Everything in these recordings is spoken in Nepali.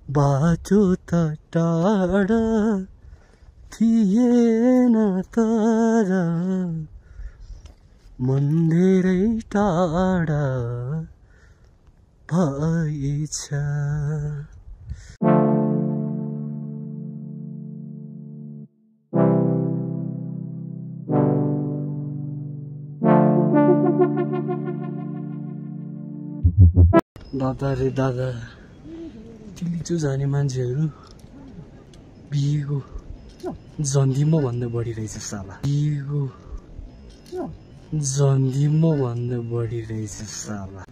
बाटो त टाढा थिएन तर मन धेरै टाढा भएछ। दादा रे दादा, तिलीचो जाने मान्छेहरू बिहेको जन्दिमो भन्दा बढी रहेछ साला। बिहेको जन्दिमो भन्दा बढी रहेछ साला।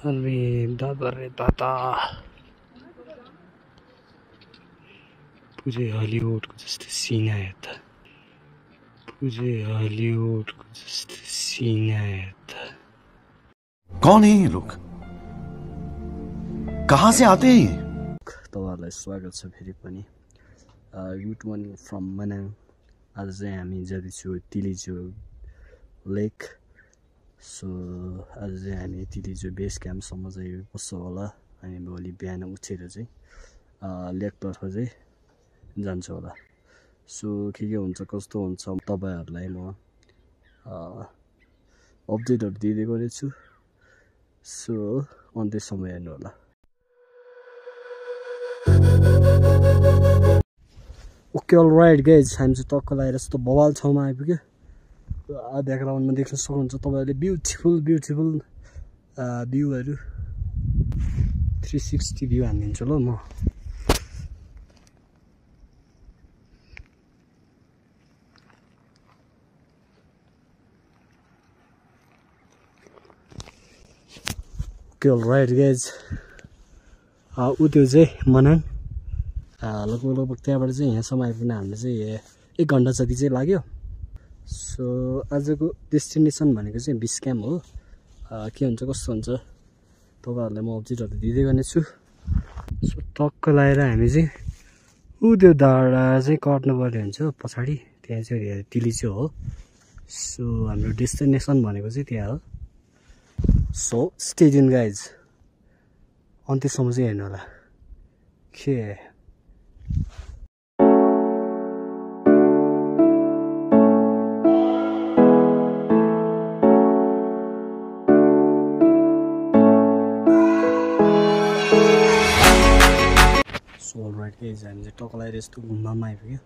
अरे दादा रे दादा, पुरै हलिउडको जस्तो सिन आयो त। पुरै हलिउडको जस्तो सिन आयो त। कौन है ये लोग? कहाँ से आते हैं? तपाईहरुलाई स्वागत छ फेरि पनि। Good morning from Manang. आज चाहिँ हामी जाँदैछौँ तिलीचो लेक। सो आज चाहिँ हामी तिलीचो बेस क्याम्पसम्म चाहिँ बस्छ होला। अनि भोलि बिहान उठेर चाहिँ लेकतर्फ चाहिँ जान्छ होला। सो के हुन्छ कस्तो हुन्छ तपाईहरुलाई म अपडेटहरु दिँदै गरेछु। सो अन्त्यसम्म हेर्नु होला। ओके अलराइट गाइज, हामी चाहिँ टक्क लगाएर यस्तो बवाल ठाउँमा आइपुग्यो। ब्याकग्राउन्डमा देख्न सक्नुहुन्छ तपाईहरुले ब्युटिफुल भ्यूहरु। 360 भ्यू हानिदिन्छु ल म। ओके अलराइट गाइज, उ त्यो चाहिँ मनाङ लगभग त्यहाँबाट चाहिँ यहाँसम्म आइपुग्न हामीलाई चाहिँ 1 घन्टा जति चाहिँ लाग्यो। सो आजको डेस्टिनेसन भनेको चाहिँ बेस क्याम्प हो। के हुन्छ कस्तो हुन्छ तपाईहरुलाई म अपडेटहरु दिँदै गर्नेछु। सो टक्क लगाएर हामी चाहिँ उ त्यो डाँडा चाहिँ कट्नु पर्ने हुन्छ पछाडि, त्यहाँ चाहिँ तिलीचो हो। सो हाम्रो डेस्टिनेसन भनेको चाहिँ त्यहाँ हो। सो स्टे ट्युन गाइज, अन्त्यसम्म चाहिँ हेर्नु होला। के अलराइट गाइज, हामी चाहिँ टक्क लगाएर यस्तो गुम्बामा आइपुग्यो।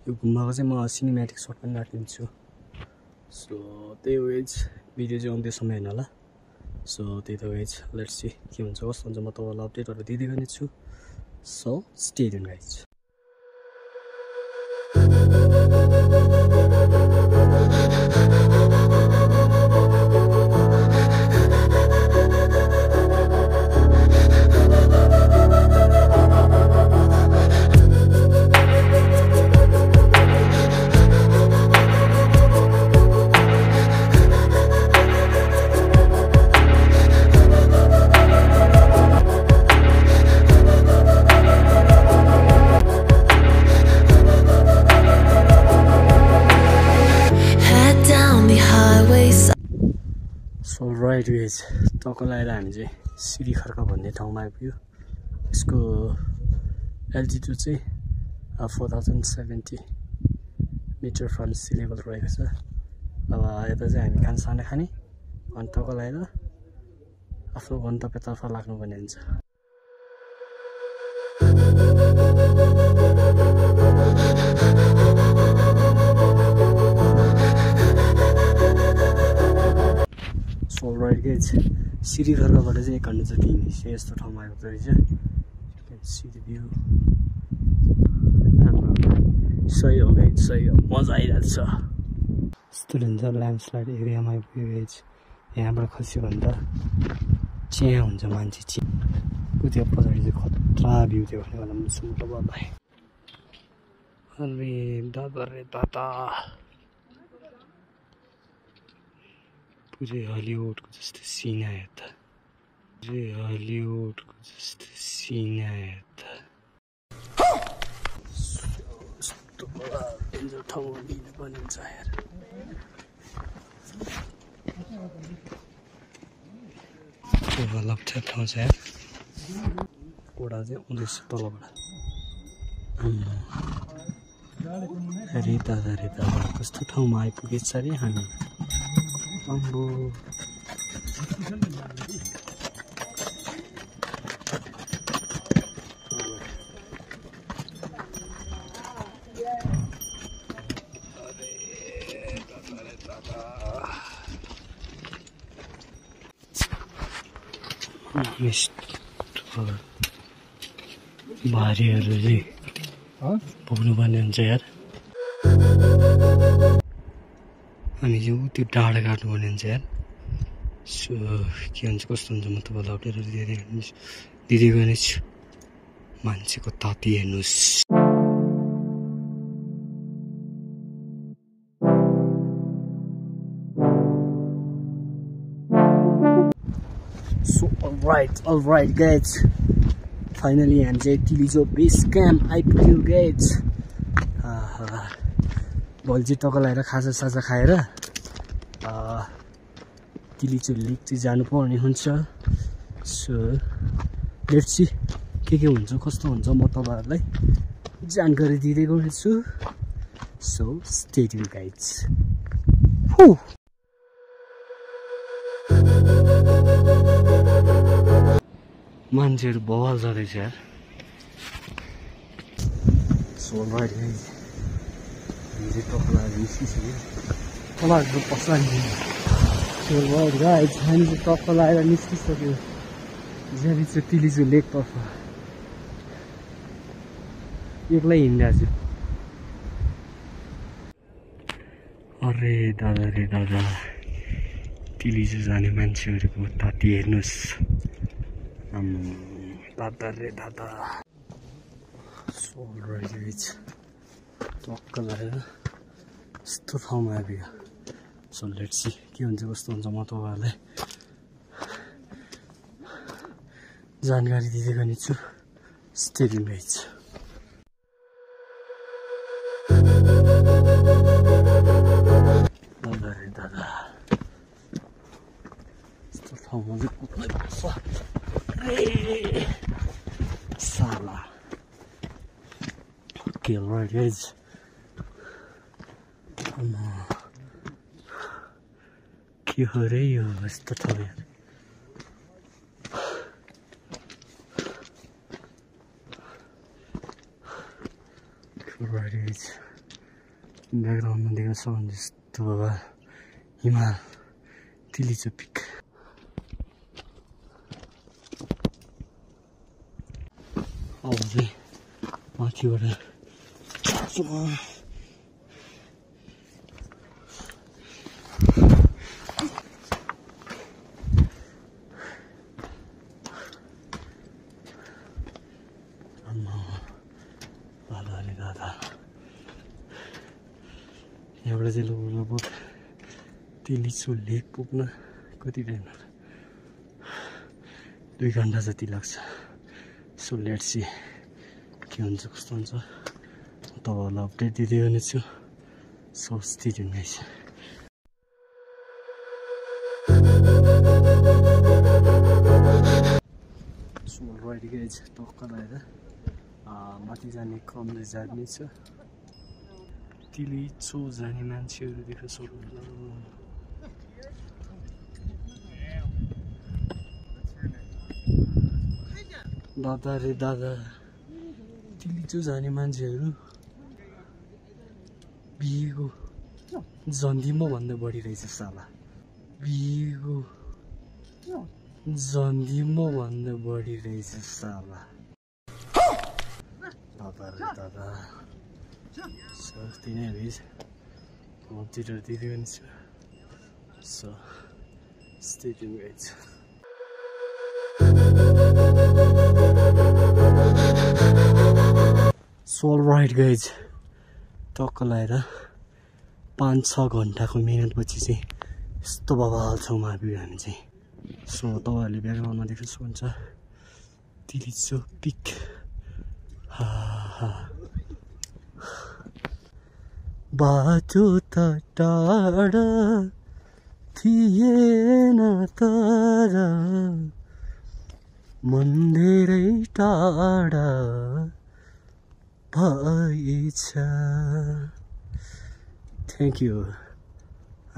यो गुम्बाको चाहिँ म सिनेमेटिक सर्ट पनि राखिदिन्छु। सो त्यही वेज भिडियो चाहिँ अन्त्यसम्म हेर्नु होला। सो त्यही त वेज, लेट्स सी के हुन्छ कस्तो हुन्छ, म तपाईँलाई अपडेटहरु दिँदै गर्नेछु। So stay tune guys. राइट वेज टक्क लगाएर हामी चाहिँ सिडी खर्का भन्ने ठाउँमा आइपुग्यो। यसको एल्टिट्युड चाहिँ 4070 मिटर फ्रम सी लेभल रहेको छ। अब यता चाहिँ हामी खानासाना खाने अनि टक्क लगाएर आफ्नो गन्तव्यतर्फ लाग्नुपर्ने हुन्छ। अलराइट गाइज, सिडी खर्काबाट चाहिँ 1 घन्टा जति हिँडेपछि यस्तो ठाउँमा आएको रहेछ। सिडी भ्यू सही हो गाइज, सही हो, मजा आइरहेको छ। यस्तो हुन्छ ल्यान्डस्लाइड एरियामा आइपुग्यो गाइज। यहाँबाट खस्यो भने त चिया हुन्छ मान्छे, चिया उ त्यो पछाडि चाहिँ खतरा भ्यू थियो भने बेला समुद्र बल्लाई अरे दादा रे दादा पुरै हलिउडको जस्तो सिन आयो त पुरै हलिउडको जस्तो सिन आयो त यस्तो डेन्जर ठाउँमा लिनु पर्ने हुन्छ यार लप्ठा ठाउँ छ यार घोडा चाहिँ आउँदैछ तलबाट अरे दादा कस्तो ठाउँमा आइपुगेछ अरे हामी अम्बो भारीहरू चाहिँ पुग्नुपर्ने हुन्छ यार हामी चाहिँ त्यो डाँडा काट्नुपर्ने हुन्छ यार सो के हुन्छ कस्तो हुन्छ म तपाईँलाई अपडेटहरू दिँदै गर्नेछु मान्छेको ताती हेर्नुहोस् So all right guys finally हामी चाहिँ तिलिजो बेस क्याम्प आइपुग्यो guys भोलि चाहिँ टक्क लगाएर खाजा खाएर तिलिजो लेक चाहिँ जानुपर्ने हुन्छ सो लेट्स सी के हुन्छ कस्तो हुन्छ म तपाईहरुलाई जानकारी दिँदै गर्छु सो स्टे ट्युन गाइज मान्छेहरू बवाल जाँदैछ यार सो राइट गाइज हामीले टक्कलाई निस्किसक्यो तलको पस्लाइदिनु सो राइट गाइज हामीले टक्क लगाएर निस्किसक्यो जहाँ चाहिँ तिलिजो लेकतर्फ एक्लै हिँडिरहेको छु अरे दादा तिलिजो जाने मान्छेहरूको ताती हेर्नुहोस् दादा रे दादा सो राइट गाइज टक्क लगाएर यस्तो ठाउँमा आइपुग्यो सो लेट्स सी के हुन्छ कस्तो हुन्छ म तपाईँहरूलाई जानकारी दिँदै गर्नेछु स्टे ट्युन गाइज दादा रे दादा यस्तो ठाउँमा चाहिँ कुद्नै पर्छ साला ओके राइट गाइज के हो रे यो यस्तो ठाउँ यार राइट गाइज ब्याकग्राउन्डमा देख्न सक्नुहुन्छ यस्तो हिमाल तिलिजो पिक अब चाहिँ माथिबाट दादा यहाँबाट चाहिँ लगभग तिलिजो लेक पुग्न कति टाइम 2 घन्टा जति लाग्छ सो लेट्स सी के हुन्छ कस्तो हुन्छ तपाईँहरूलाई अपडेट दिँदै गर्नेछु so stay tune guys so right guys टक्क लगाएर माथि जाने क्रम चाहिँ जाने छ तिलिजो जाने मान्छेहरू देख्न सक्नुहुन्छ दादा रे दादा तिलिजो जाने मान्छेहरू बिहेको जन्दिमो भन्दा बढी रहेछ साला बिहेको जन्दिमो भन्दा बढी रहेछ साला दादा रे दादा सो तिनै गाइज अपडेटहरू दिँदै गर्नेछु so stay tune guys so all right guys टक्क लगाएर 5-6 घन्टाको मेहनतपछि चाहिँ यस्तो बवाल ठाउँमा आइपुग्यो हामी चाहिँ। सो तपाईँहरूले ब्याकग्राउन्डमा देख्न सक्नुहुन्छ तिलिचोक पिक। बाटो त टाढा थिएन तर मन धेरै टाढा भएछ। Thank you.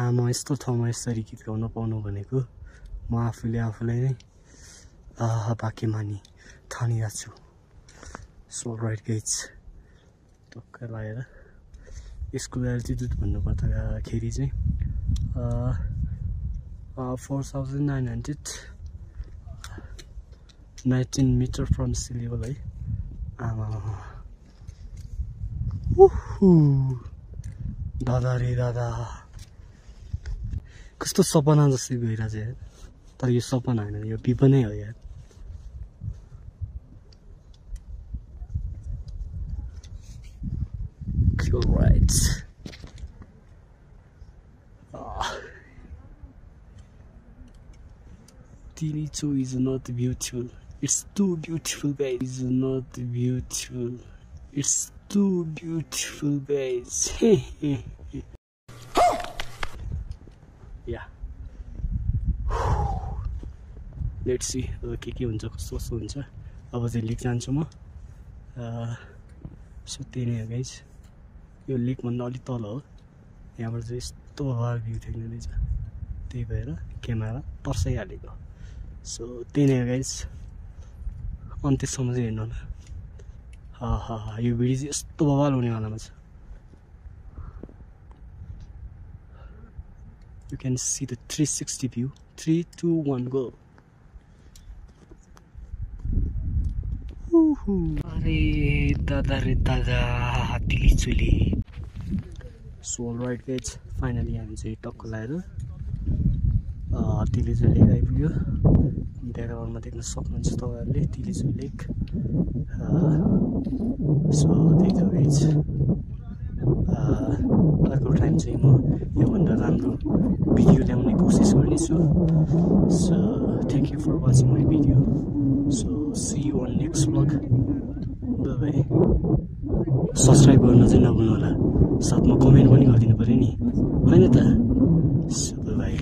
म यस्तो ठाउँमा यसरी गीत गाउन पाउनु भनेको म आफूलाई नै भाग्यमानी ठानिरहेको छु। सो राइट गाइज टक्क लगाएर यसको एल्टिट्युड भन्नुपर्दाखेरि चाहिँ 4919 मिटर फ्रम सी लेभल है। आमा दादा रे दादा कस्तो सपना जस्तै गइरहेछ यार। तर यो सपना होइन, यो विपनै हो यार। Right. Tilichok is not beautiful. It's too beautiful, guys. It's not beautiful. It's too beautiful, guys. Yeah. Let's see. के हुन्छ कस्तो हुन्छ। अब चाहिँ लिक जान्छु म। सो त्यही नै हो गाइज। यो लेकभन्दा अलिक तल हो। यहाँबाट चाहिँ यस्तो भएर भ्यू देख्ने रहेछ, त्यही भएर क्यामेरा तर्साइहालेको। सो त्यही नै हो गाइज, अन्त्यसम्म चाहिँ हेर्नु होला। यो भिडियो चाहिँ यस्तो बवाल हुनेवालामा छ। You can see the 360 view. 3, 2, 1 go. अरे दादा रे दादा तिलिचोली। सो अलराइट गाइज फाइनली हामी चाहिँ टक्क लगाएर तिलिचोली लेक आइपुग्यो। ब्याकग्राउन्डमा देख्न सक्नुहुन्छ तपाईँहरूले तिलिचोली लेक। सो त्यही त गाइज अर्को टाइम चाहिँ म योभन्दा राम्रो भिडियो ल्याउने कोसिस गर्नेछु। So thank you for watching my video. So see you on next blog. Bye. Subscribe गर्न चाहिँ नभुल्नु होला, साथमा कमेन्ट पनि गरिदिनु पऱ्यो नि, होइन त? So by.